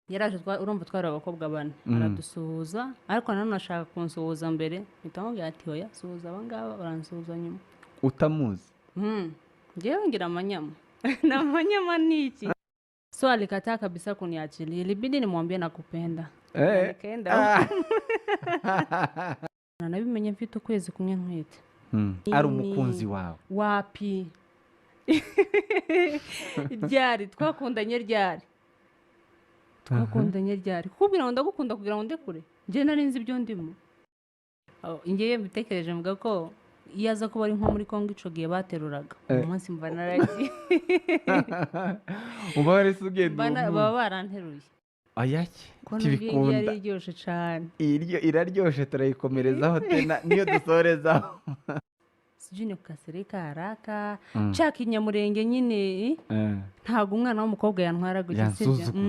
Yaraje, urumva twari abakobwa bane, aradusuhuza, ariko nanone ashaka kunsuhuza mbere. Mpita mubwira ati: "Oya, suhuza aba ngaba, uransuhuza nyuma." Utamuzi? Njyewe ngira amanyama na amanyama ni iki? So alikataa kabisa kuniachilia, ilibidi nimwambie nakupenda. Na nikaenda. Nabimenye mfite ukwezi kumwe ntwite. Ari umukunzi wawe? Wapi, ryari twakundanye? Ryari twakundanye? Ryari kukubwira ngo ndagukunda kugira ngo ndekure? Njye nari nzi ibyo ndimo. Oh, njyewe mbitekereje mvuga ko iyo aza kuba ari nko muri Kongo ico gihe bateruraga, uwo munsi mba naragiye. Uba warese ugenda Mba uwo munsi. Baba baranteruye. Ayaki. Ko numva iyi ngiyi Tibikunda. yari iryoshe cane. Iraryoshye, turayikomerezaho tena niyo dusorezaho. Sijui ni kukasirika haraka, nshaka inyamurenge nyine, eh? Ntabwo umwana w'umukobwa yantwara gutya, sibyo? Yansuzugura.